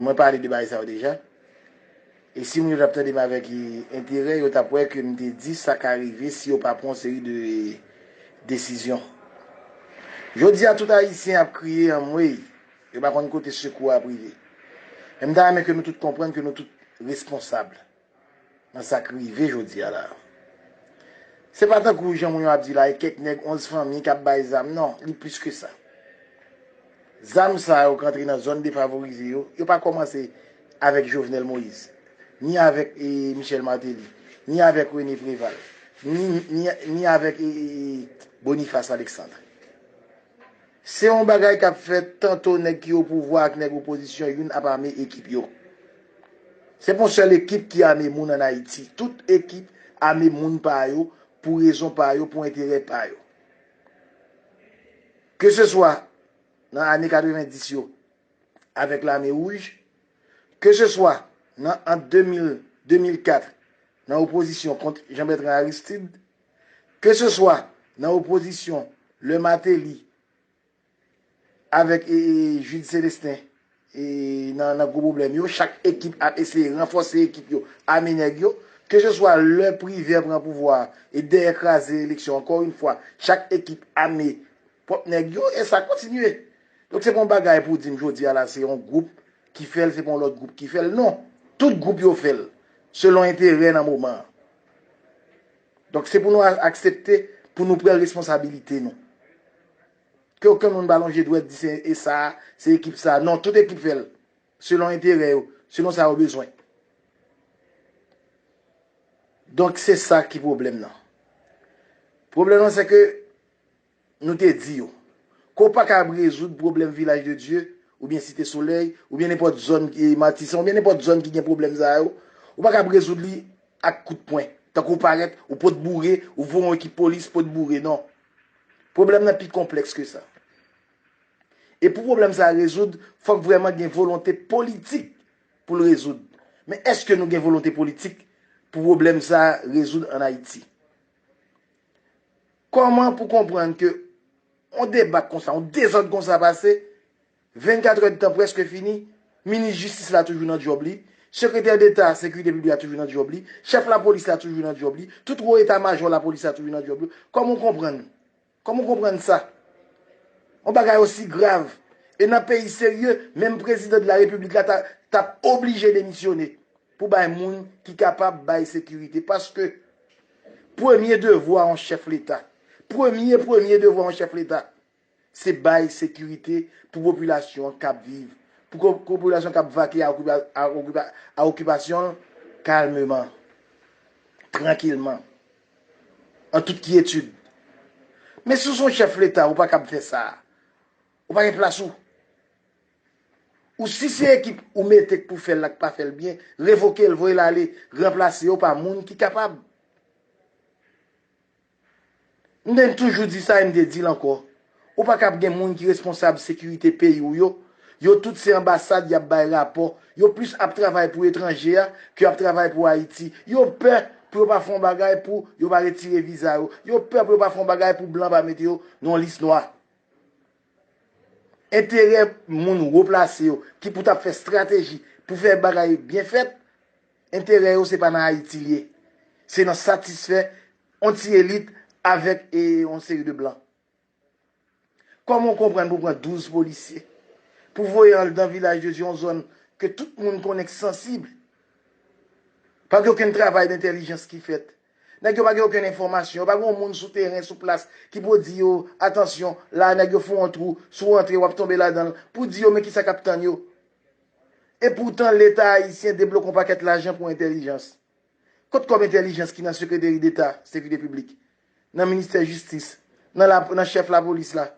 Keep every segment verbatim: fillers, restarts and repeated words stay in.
Mwen pale de bagay sa yo deja. E si moun yo t ap tande m avèk, e, enterè, yo t ap wè ke m te di sa ka rive si yo pa pran yon seri de desizyon. Jodi a, tout Ayisyen ap kriye anmwey, yo pa konn kote sekou a ap rive. Men m ta renmen ke nou tout konprann ke nou tout responsab nan sa k rive jodi a la. Se pa tankou jan moun yo ap di la, e kèk nèg onz fanmi k ap bay zam. Non, li plis ke sa. Zam sa yo k antre nan zòn defavorize yo, yo pa kòmanse avèk Jovenel Moïse, ni avèk, e, Michel Martelly, ni avèk René Préval, ni, ni, ni avèk, e, e, e, Boniface Alexandre. Se yon bagay k ap fèt tanto nèg ki opouvwa ak nèg opozisyon youn ap ame ekip yo. Se pa yon sèl ekip ki ame moun ann Ayiti. Tout ekip ame moun pa yo pou rezon pa yo, pou enterè pa yo. Ke se swa nan ane katrevendis yo avèk Lame Wouj, ke se swa nan ant de mil, de mil kat, nan opozisyon kont Jean Bertrand Aristide, ke se swa nan opozisyon lè Martelly avèk, e, e, Jude Célestin, e, nan, nan gwo pwoblèm yo, chak ekip ap eseye ranfòse ekip yo, ame nèg yo, ke se swa lè Privè pran pouvwa a, e dèyè kraze eleksyon, ankò yon fwa, chak ekip ame pwòp nèg yo, e sa kontinye. Donk, se pa yon bagay pou di m jodi a la, se yon gwoup ki fè l, se pa yon lòt gwoup ki fè l. Non, tout gwoup yo fè l, selon enterè nan moman an. Donk, se pou nou a-, aksepte pou nou pran responsabilite nou. Ke okenn moun pa lonje dwèt di se e sa, se ekip sa. Non, tout ekip fè l selon enterè yo, selon sa yo bezwen. Donk, se sa ki pwoblèm nan. Pwoblèm nan, se ke nou te di yo, ke w pa kab rezoud pwoblèm Vilaj de Dye, oubyen Site Solèy, oubyen nenpòt zòn, e, Matisan, oubyen nenpòt zòn ki gen pwoblèm sa yo, ou pa kab rezoud li ak kout pwen. Tankou w parèt, ou pot boure, ou voye yon ekip polis pot boure, non. Pwoblèm nan pi konplèks ke sa. E pou pwoblèm sa a rezoud, fòk vrèman gen volonte politik pou l rezoud. Men èske nou gen volonte politik pou pwoblèm sa a rezoud ann Ayiti? Kòman pou konprann ke yon debak konsa, yon dezòd konsa pase, vennkat èdtan prèske fini, minis jistis la toujou nan djòb li, sekretè deta sekirite piblik la toujou nan djòb li, chèf lapolis la toujou nan djòb li, tout wo eta majò lapolis la toujou nan djòb yo. Kòman w konprann? Kòman w konprann sa? Yon bagay osi grav. E nan peyi serye, menm prezidan de la repiblik la ta, t ap oblije demisyone pou bay moun ki kapab bay sekirite. Paske premye devwa yon chèf leta, premye, premye devwa yon chèf leta, se bay sekirite pou popilasyon an k ap viv, pou ko-, popilasyon k ap vake a okipa-, a okipa-, a okipasyon l kalmeman, trankilman, an tout kyetid. Men si w se yon chèf leta, ou pa kab fè sa. Ou pa gen plas ou. Ou si se ekip ou mete k pou fè l la k pa fè l byen, revoke l, voye l ale, ranplase yo pa moun ki kapab. M te toujou di sa e m te di l ankò. Ou pa kab gen moun ki responsab sekirite peyi w yo. Yo tout se anbasad y ap bay rapò. Yo plis ap travay pou etranje a ke ap travay pou Ayiti. Yo pè pou yo pa fè yon bagay pou yo pa retire viza yo. Yo pè pou yo pa fè yon bagay pou blan pa mete yo nan yon lis nwa. Enterè moun wo plase yo ki pou t ap fè estrateji pou fè bagay byen fèt, enterè yo se pa nan Ayiti l ye. Se nan satisfè yon ti elit avèk, e, yon seri de blan. Kòman w konprann pou pran douz polisye, pou voye andan Vilaj de Dye, yon zòn ke tout moun konnen k sansib? Pa gen okenn travay dentèlijans ki fèt. Nèg yo pa gen okenn enfòmasyon, yo pa gen yon moun sou teren, sou plas, ki pou di yo, atansyon, la a nèg yo fè yon twou, si w rantre, w ap tonbe ladan l, pou di yo, men kisa k ap tann yo. Epoutan, Leta ayisyen debloke yon pakèt lajan pou entèlijans. Kot kòb entèlijans ki nan Sekreteri Deta Sekirite Piblik, nan Ministè Jistis, nan la, nan chèf lapolis la,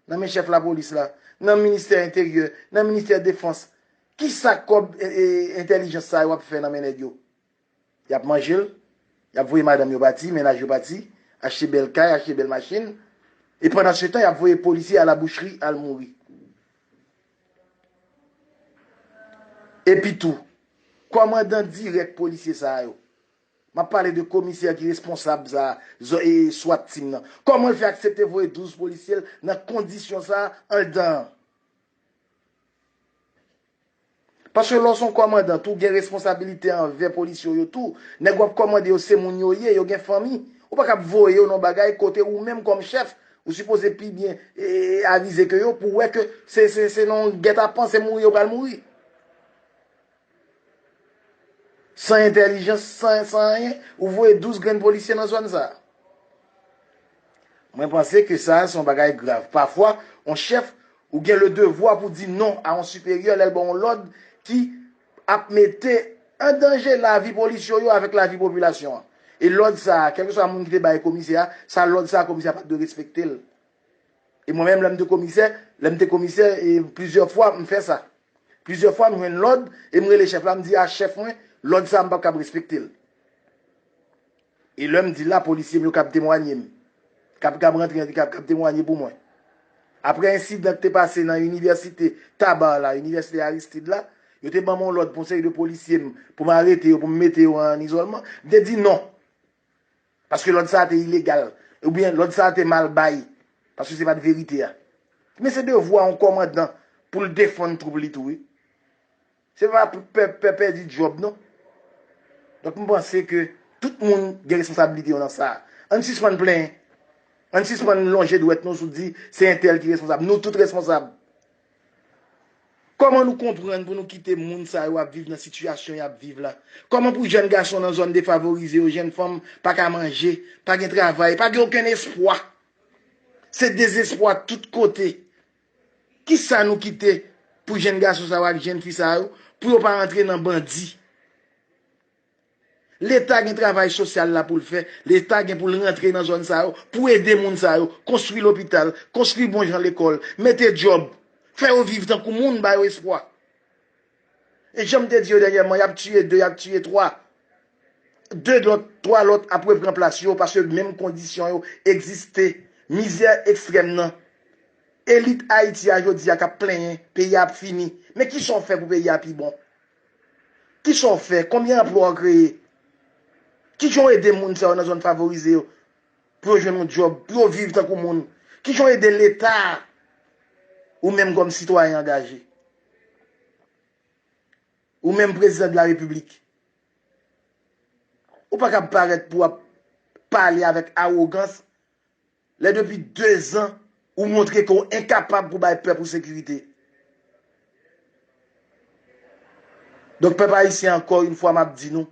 nan men chèf lapolis la, nan Ministè Enteryè, nan Ministè Defans? Kisa kòb, e, e, entèlijans sa yo ap fè nan men nèg yo? Y ap manje l, y ap voye madanm yo pati, mennaj yo pati, achte bèl kay, achte bèl machin, e pandan se tan, y ap voye polisye a la boucherie al mouri. Epi tou, kòmandan dirèk polisye sa yo, m ap pale de komisè ki responsab sa, zo-, e, swat team nan. Kòman l fè aksepte voye douz polisye l nan kondisyon sa a anndan an? Paske lè w se yon kòmandan tou, ou gen responsabilite anvè polisye w yo tou. Nèg w ap kòmande yo se moun yo ye, yo gen fanmi. Ou pa kab voye yo nan bagay kote ou menm kòm chèf, ou sipoze pi byen e, avize ke yo pou wè ke se, se, se nan yon gètapan, se mouri yo pral mouri. San entèlijans, san, san anyen, ou voye douz grenn polisye nan zòn sa a. Mwen panse ke sa a se yon bagay grav. Pafwa, yon chèf, ou gen le devwa pou di non a yon siperyè lè l ba w yon lòd ki ap mete an danje lavi polisye w yo avèk lavi popilasyon an. E lòd sa a, kèlkeswa moun ki te bay komisè a, sa lòd sa a komisè a pa t dwe respekte l. E mwen menm, lè m te komisè, lè m te komisè, e plizyè fwa, m fè sa. Plizyè fwa, m jwenn lòd, e m rele chèf la, m di a chèf mwen, lòd sa a, m p ap kab respekte l. E lè m di l la, polisye m yo kab temwanye m. Kab, kab rantre, kab, kab temwanye pou mwen. Apre ensidan ki te pase nan inivèsite Tabar la, inivèsite Aristide la, yo te ban m yon lòd pou yon seri de polisye m, pou m arete yo, pou m mete yo an izòlman. M te di non. Paske lòd sa a te ilegal. Oubyen lòd sa a te mal bay. Paske se pa t verite a. Men se devwa yon kòmandan pou l defann twoup li tou, wi. Se pa pou pè, pè pèdi djòb, non. Donk, m panse ke tout moun gen responsabilite yo nan sa a. Ann sispann plenyen. Ann sispann lonje dwèt nou sou di se entèl ki responsab. Nou tout responsab. Kòman nou konprann pou nou kite moun sa yo ap viv nan sitiyasyon y ap viv la? Kòman pou jèn gason nan zòn defavorize yo, jèn fanm pa ka manje, pa gen travay, pa gen okenn espwa? Se dezespwa tout kote. Kisa nou kite pou jèn gason sa yo ak jèn fi sa yo, pou yo pa rantre nan bandi? Leta gen travay sosyal la pou l fè. Leta gen pou l rantre nan zòn sa yo, pou ede moun sa yo, konstwi lopital, konstwi bon jan lekòl, mete djòb, fè yo viv tankou moun, ba yo espwa. E jan m te di yo dènyèman, y ap tiye de, y ap tiye twa. De lòt, twa lòt ap repran plas yo, paske menm kondisyon yo egziste. Mizè ekstrèm nan. Elit Ayiti a jodi a k ap plenyen, peyi a ap fini. Men kisa w fè pou peyi a pi bon? Kisa w fè? Konbyen anplwa w kreye? Kijan w ede moun sa yo nan zòn favorize yo pou yo jwenn yon djòb, pou yo viv tankou moun? Kijan w ede Leta a, ou menm kòm sitwayen angaje? Ou menm prezidan de la repiblik, ou pa kab parèt pou w ap pale avèk awogans lè depi dezan ou montre ke w enkapab pou bay pèp ou sekirite. Donk, pèp ayisyen, ankò yon fwa, m ap di nou,